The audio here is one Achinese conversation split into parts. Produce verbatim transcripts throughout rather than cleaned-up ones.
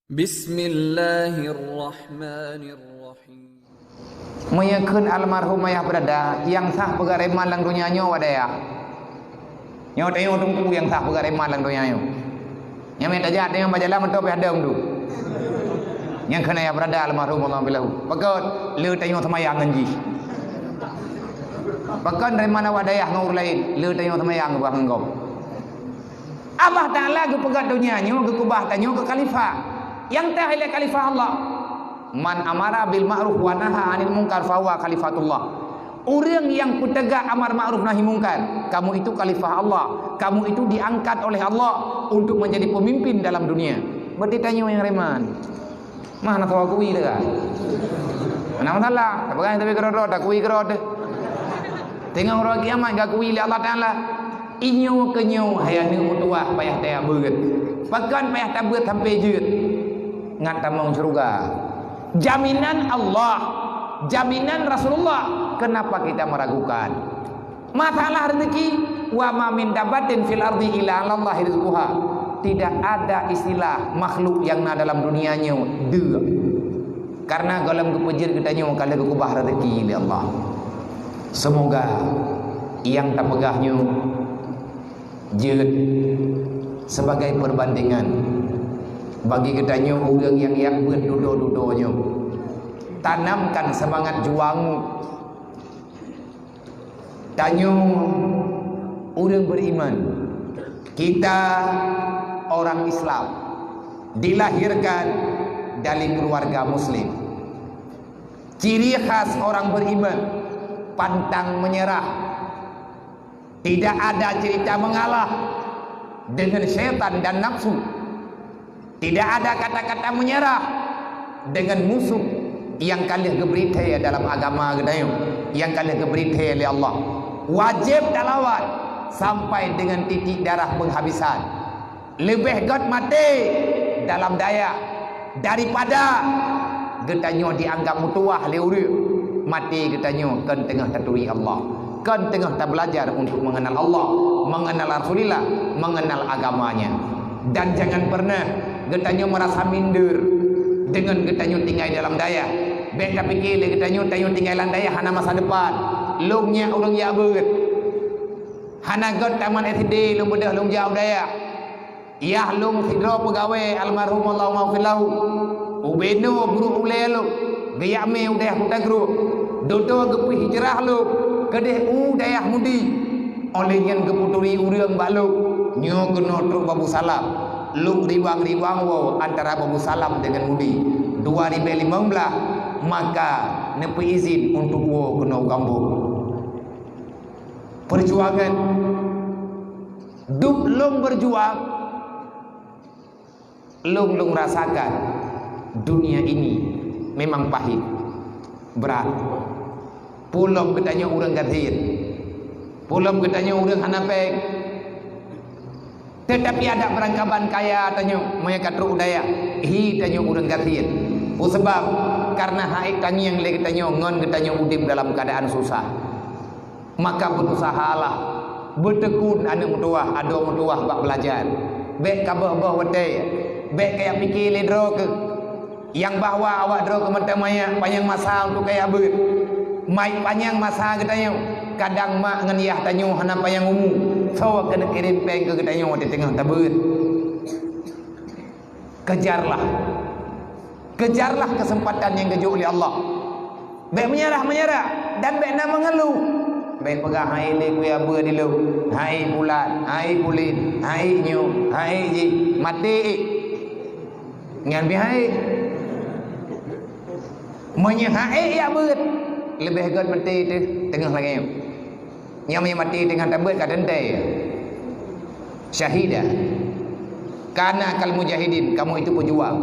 Bismillahirrahmanirrahim. Meunyoe kheun almarhum ayah beurada, nyang sah peugah reman lam donya nyoe awak dayah. Nyoe tanyoe teungku nyang sah peugah reman lam donya nyoe. Nyang mita jak tanyoe bak jalan meuto pih adong tu. Nyang kheun ayah beurada almarhum Allah bilahu. Pakon le tanyoe seumayang ngon jih. Pakon reman awak dayah ngon ureueng laén, le tanyoe seumayang bah ngon gob. Allah Taala geupeugah donya nyoe geukeubah tanyoe keu khalifah. Nyang teuh ilée khalifah Allah. Man amara bil ma'ruf wa naha 'anil munkar fahuwa khalifatullah. Ureueng nyang peuteuga amar ma'ruf nahi mungkar, kamu itu khalifah Allah. Kamu itu diangkat oleh Allah untuk menjadi pemimpin dalam dunia. Berarti tanyoe nyang reman. Mah na sawa kui teuka. Hana masalah. Tapi kan tapi keudroe-droe, takui keudroe teuh. Teungoh uroe kiamat geukui lé Allah Taala. Inyoe keunyoe hai aneuk meutuwah payah taya beuet. Pakon payah tabeuet sampai jeuet. Ngat tamong syeuruga. Jaminan Allah, jaminan Rasulullah. Kenapa kita meragukan? Masalah rezeki, wa ma min dabbatin fil ardi illa 'alallahi rizquha. Tidak ada istilah makhluk nyang na dalam dunia nyoe deuk. Karena gohlom geupeujeuet geutanyoe ka lheueh geukeubah rezeki lé Allah. Semoga nyang tapeugah nyoe jeuet sebagai perbandingan bagi geutanyoe ureueng nyang jak beuet dudoe-dudoe nyoe. Tanamkan semangat juang. Tanyoe ureueng beriman, kita orang Islam, dilahirkan dari keluarga muslim. Ciri khas orang beriman, pantang menyerah. Tidak ada cerita mengalah dengan setan dan nafsu. Tidak ada kata-kata menyerah dengan musuh nyang ka lheueh geubri thée dalam agama geutanyoe, nyang ka lheueh geubri thée lé Allah. Wajéb talawan sampai dengan titik darah penghabisan. Leubeh gét maté dalam dayah daripada geutanyoe dianggap meutuwah lé ureueng. Maté geutanyoe kon teungoh taturi Allah. Kon teungoh tabeulajar untuk mengenal Allah, mengenal Rasulullah, mengenal agamanya. Dan jangan pernah geutanyoe merasa minder dengan geutanyoe tinggai dalam dayah. Bék tapike lé geutanyoe, tanyoe tinggai lam dayah hana masa depan. Lôn nyak ureueng jak beuet. Hana gét tamat S D lôn beudôh lôn jak u dayah. Yah lôn sidroe peugawée almarhum Allahumma ghfir lahu. Ubé noe brok ulée lôn, geujak mé u dayah Kuta Gruek. Dudoe geupeuhijrah lôn keudeh u dayah Mudi. Óh lheueh nyan geuputuri ureueng bak lôn, nyoe keunoe trok Babu Salam. Lôn riwang-riwang woe antara Babu Salam deungon Mudi. Dua ribée limong blaih, maka neupeuizin untuk woe keunoe u gampông. Peujuangan dub lôn beujuang, lôn, lôn rasakan dunia ini memang pahit, brat. Peulom geutanyoe ureueng gasien, peulom geutanyoe ureueng hana péng. Teutapi adak beurangkaban kaya tanyoe, meunyoe ka trok u dayah, hi tanyoe ureueng gasien. Peue sabab? Kareuna han ék tangieng lé geutanyoe ngon geutanyoe udeb dalam keuadaan susah. Maka beurusahalah, beuteukun aneuk meutuwah, adoe meutuwah bak beulajar. Bék kaböh-böh watée, bék kajak pike lé droe keuh. Nyang bahwa awak droe keuh mantong manyak panyang masa untuk kajak beuet. Mai panyang masa geutanyoe, kadang mak ngon yah tanyoe hana panyang umu, soe keuneuk kirém péng keu geutanyoe watée teungoh tabeuet. Kejarlah. Kejarlah keuseumpatan nyang geujok lé Allah. Bék meunyeurah-meunyeurah dan bék na meungeuluh. Bék peugah, "Hai lé kuya beuet di lôn, hai pulan, hai pulen, hai nyoe, hai jih, maté ék." Nyan pih hai. Meunyoe han ék jak beuet, leubeh gét maté teuh teungoh lagée nyoe. Nyang meunyoe maté teungoh tabeuet ka teuntée. Syahida. Kana kal mujahidin, kamu itu pejuang.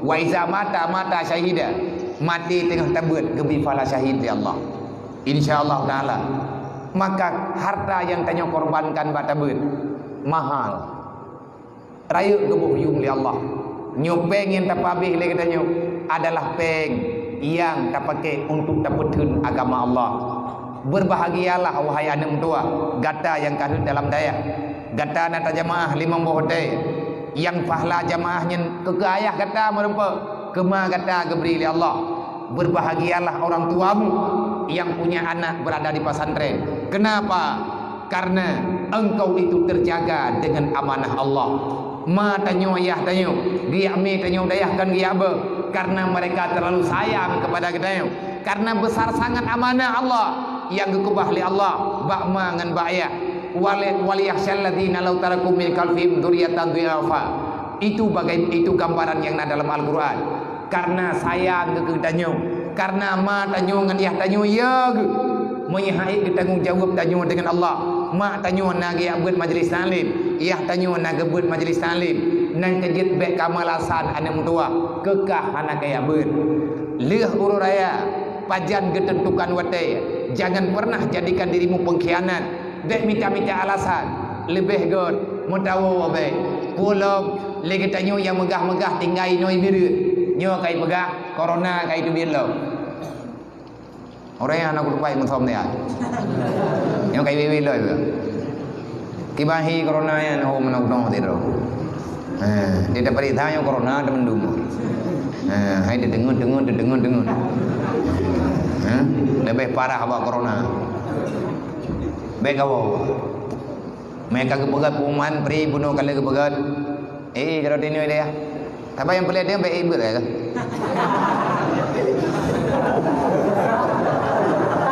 Wa iza mata, mata syahida. Maté teungoh tabeuet geubri pahala syahid lé Allah. Insya Allah Taala. Maka harta nyang tanyoe korbankan bak tabeuet mahal. Rayeuk geuboh yuem lé Allah. Nyoe péng nyang tapeuhabéh lé geutanyoe adalah péng nyang tapaké untuk tapeutheun agama Allah. Beurbahagialah, wahai aneuk meutuwah, gata nyang ka rhot dalam dayah. Gata na tajamaah limong boh watée. Nyang pahala jamaah nyan keu, keu ayah gata meureumpok, keu ma gata geubri lé Allah. Berbahagialah orang tuamu yang punya anak berada di pesantren. Kenapa? Karena engkau itu terjaga dengan amanah Allah. Ma tanyoe, yah tanyoe, geujak mé tanyoe dayah kon geujak beuh, karena mereka terlalu sayang kepada geutanyoe. Karena besar sangat amanah Allah nyang geukeubah lé Allah bak ma ngon bak yah. Wal-, "Wal yakhsyal ladzina law taraku min khalfihim dzurriyyatan dhi'afa." Itu bagai, itu gambaran nyang na dalam Al-Quran. Karena sayang keu geutanyoe, karena ma tanyoe ngon yah tanyoe, ya geuh. Meunyoe han ék geutanggong jaweueb tanyoe deungon Allah, ma tanyoe na geujak beuet majlis taklim, yah tanyoe na geubeuet majlis taklim, nyan keuh jeuet bék ka meulasan aneuk meutuwah, keu kah hana kajak beuet. Lheueh uroe raya, pajan geuteuntukan watée, jangan pernah jadikan dirimu pengkhianat. Bék mita-mita alasan, leubeh göt meutawoe bék. Peue lom, lé geutanyoe nyang meugah-meugah tinggai inoe bireuen. Nyoe kai peugah, corona kai teubiet lom. Orang nyang hana kutupai meusom dia. Nyoe kai wiwi lom. Kiban hi corona nyan ho meunoe-noe sidroe. Ha, di tapariksa nyoe corona teumandum. Ha, hai teudeungon-deungon, teudeungon-deungon. Ha, leubeh parah bak corona. Bék kawoe. Meuka geupeugöt pengumuman pri bunoe ka lheueh geupeugöt. Eh, kalau tinoe dia. Tapi nyang peulét dia bék ibeuet ya.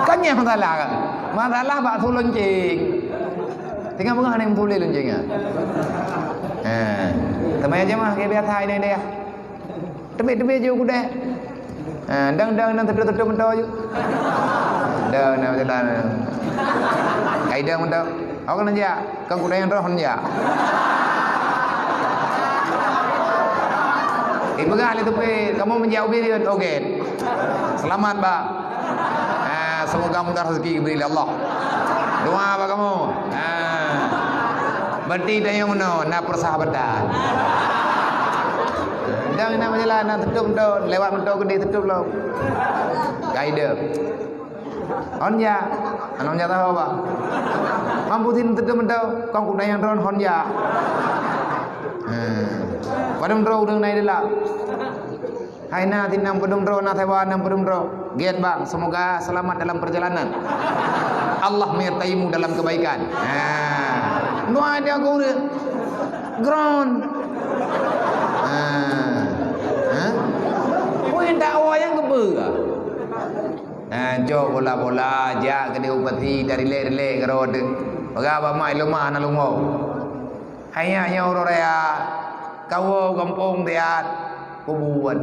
Kan nyang masalah kan. Masalah bak su lonceng. Tinggal peugah ni beutôi lonceng ya. Ha. Teuma jamaah ke biasa ini dia. Teubiet-teubiet ju gudée. Ha, dang-dang nang teutup-tutup meuto ju. Dang nang jalan. Kai dang meuto. Awak keuneuk jak, kan kuda nyang droe han jak. Ipeugah lé teubiet, kamoe meujak ubé rieun, oke. Selamat, Bang. Ha, semoga mudah rezeki diberi oleh Allah. Doa bak kamoe. Ha. Berarti tanyoe meunoe na persahabatan. Dang na meujalan, na teutup meuto, lewat meuto geude teutup lom. Gaide. Hon jak. Aneuk jak tahu apa? Mampu tin teutup meuto, kong kuda nyang droe hon jak. Ha. Padum droe ureueng nai dilak. Hai na, tinang padum droe, na sewa, na padum droe. Gét, Bang, semoga selamat dalam perjalanan. Allah menyertaimu dalam kebaikan. Ha. Doa dia guru. Ground. Ha. Ha? Poin dakwah nyang keubeue. Ha, cok bola-bola, jak keu di upasi, dari lé-lé keudroe teuh. Peugah bak mak, "Ilôn mak, hana lôn woe." Hai nyan, nyoe uroe raya, kawoe gampông siat, kubuet.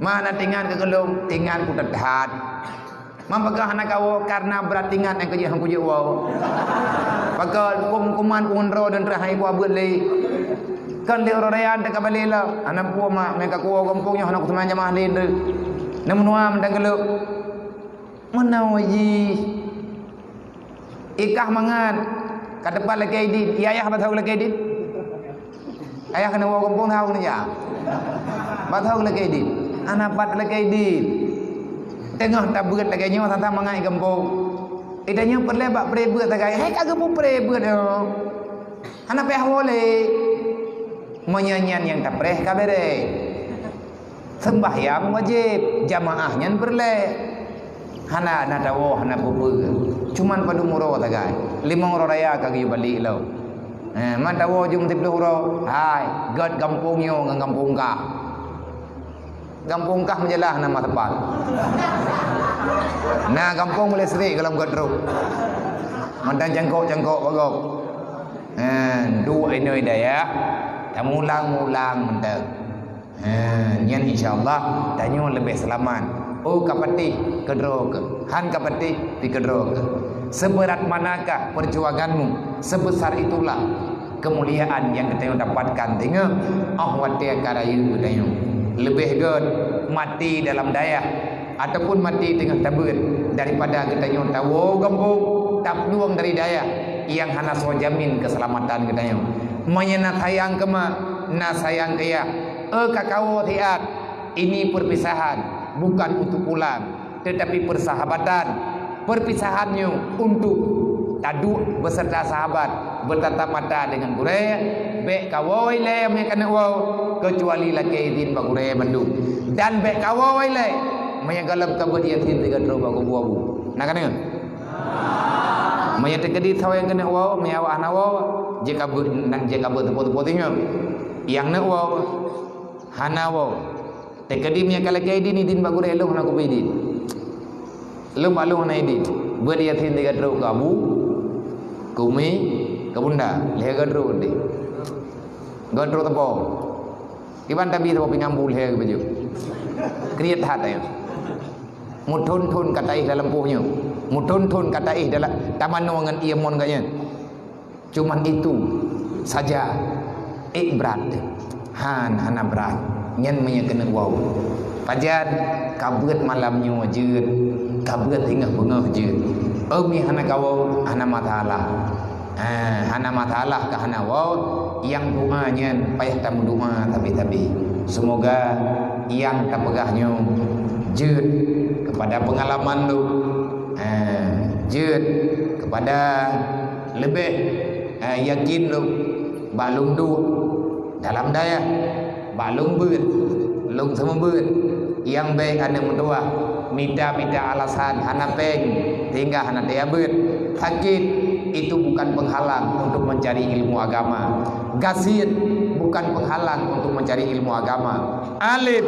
Ma na tingat keu gohlom, tingat kuteutat. Man peugah hana kawoe, karena brat tingat nyang kujeuet han kujeuet woe. Pakon huköm-huköman ku ngon droe dan teuh hai kuabeuet lé. Kan di uroe raya teuka balé lom, hana peue mak, meuka kuwoe gampông nyoe hana kuseumang jamaah lé teuh. Neumeunoe mantong gohlom. Meunoe jih. Ikah mangat, ka teupat lakée idin. Yayah bak thok lakée idin. Ayah keuneuk woe gampông thok neujak. Bak thok lakée idin. Hana pat lakée idin. Teungoh tabeuet lagée nyoe, sasa mangat i gampông. Ita nyoe peureulée bak preh beuet sagai. Hai ka geupeupreh beuet nyoe. Hana payah woe lé. Meunyoe nyan nyang tapreh ka bereh. Seumbahyang wajéb, jamaah nyan peureulée. Hana na tawoe, hana peue-peue. Cuman padum uroe sagai. Limong uroe raya ka geuyue balek lom. Eh, man tawoe jeuem siplôh uroe. Hai, gét gampông nyoe ngon gampông kah. Gampông kah meujalah na meuteupal. Na gampông meulistrik golom gét trok. Mantong cangkok-cangkok bak gob. Eh, duek inoe dayah. Tamulang-mulang mantong. Ha, nyan insya Allah tanyoe leubeh seulamat. Oh ka patéh keudroe keuh, han ka patéh pi keudroe keuh. Seberat manakah perjuanganmu, sebesar itulah kemuliaan yang geutanyoe dapatkan. Teungoh oh watée ka rayeuk geutanyoe. Leubeh gét maté dalam dayah ataupun maté teungoh tabeuet daripada geutanyoe tawoe gampông taplueng dari dayah nyang hana soe jamin keuseulamatan geutanyoe. Meunyoe na sayang keu mak, na sayang keu yah, Eh, ka kawoe siat, ini perpisahan bukan untuk pulang, tetapi persahabatan. Perpisahan nyoe untuk Taduek beserta sahabat, bertatap mata dengan gurée, bék kawoe ilée meunyo keuneuk woe, keucuali lakée idin bak gurée mandum. Dan bék kawoe ilée meunyo gohlom ka beuet Yasin sigoe troh bak kubu Abu. Na keuneuk? Meunyo teukeudi saweue nyang keuneuk woe, meunyo awak hana woe, jeuet ka beuet, jeuet ka beuet teupeu-teupeu singoh. Nyang neuk woe, hana woe. Teukeudi meunyo ka lakée idin, idin bak gurée, lôn hana kupeue idin. Lôn bak lôn hana idin. Beuet Yasin sigoe troh keu abu, keu umi, keu bunda, lhée goe troh deh. Goe troh teupeu. Iban tabi teupeu pingan bu lhée geuh bajée. Kriet that ayeueng. Meuthon-thon ka taéh dalam poh nyoe. Meuthon-thon ka taéh dalam tamanoe ngon ié mon geuh nyan. Cuman itu saja, ék brat. Han, hana brat. Nyan meunyo keuneuk woe. Pajan ka beuet malam nyoe jeuet, ka beuet singoh beungoh jeuet. Umi hana kawoe, hana masalah. Ha, hana masalah ka hana woe, nyang doa nyan payah tameudoa sabe-sabe. Seumoga nyang tapeugah nyoe jeuet keupada peungalaman lôn. Ha, jeuet keupada leubeh, eh, yakin lôn bak lôn duek dalam dayah, bak lôn beuet, lôn seumeubeuet. Nyang bék aneuk meutuwah mita-mita alasan hana péng, sehingga hana teuka beuet. Sakét itu bukan penghalang untuk mencari ilmu agama. Gasien bukan penghalang untuk mencari ilmu agama. Alim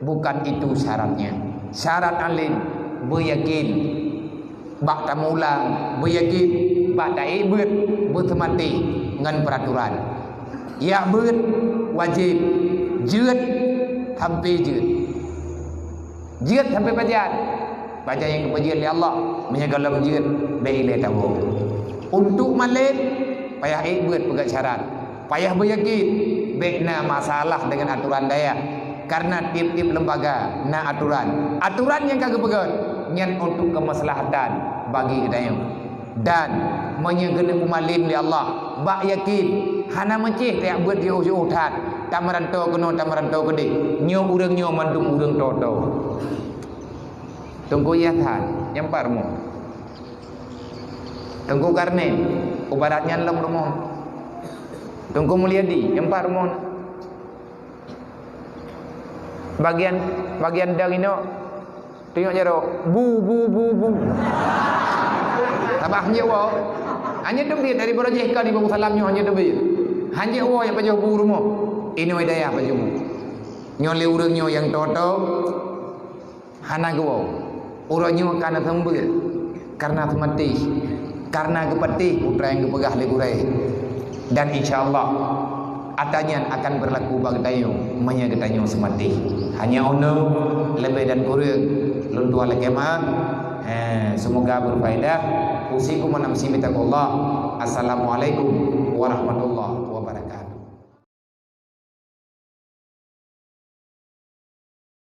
bukan itu syaratnya. Syarat alim beuyakin. Bak tameuulang, beuyakin, bak taék beuet, beuseumatéh ngon peuraturan. Jak beuet wajéb, jeuet sampoe jeuet. Jeuet sampoe pajan? Pajan nyang geupeujeuet lé Allah, meunyoe gohlom jeuet, bék ilée tawoe. Untuk malém, payah ék beuet peugét syarat. Payah beuyakin, bék na masalah deungon atoran dayah, karena tieb-tieb lembaga na atoran. Atoran nyang ka geupeugét nyan untuk keumaslahatan bagi geutanyoe. Dan meunyoe geuneuk peumalém lé Allah, bak yakin, hana meucéh tajak beuet jiôh-jiôh that, tameuranto keunoe, tameuranto keudeh. Nyoe ureuëng nyoe mandum ureuëng toe-toe. Teungku Yah that, nyang pat rumoh? Teungku Karni, u barat nyan lom rumoh. Teungku Mulyadi, nyang pat rumoh. Bagian, bagian dong inoe, tunyok jaroe, bu, bu, bu, bu. Sabab hanjeuet woe. Hanjeuet teubiet dari Baro Jih ka di Baro Salam nyoe hanjeuet teubiet. Hanjeuet woe jak pajoh bu rumoh. Inoe dayah pajoh bu. Nyoe lé ureuëng nyoe nyang toe-toe. Hana geuwoe. Uroe nyoe ka na seumeubeuet, kareuna seumatéh, kareuna geupatéh peue nyang geupeugah lé gurée. Dan insya Allah, atra nyan akan beurlaku bak geutanyoe, meunyoe geutanyoe seumatéh. Hanya unoe, leubeh dan kureueng, lôn tuan lakée meu'ah. Eh, semoga berfaedah. Usikum wa nafsi bitaqwallah. Assalamualaikum warahmatullahi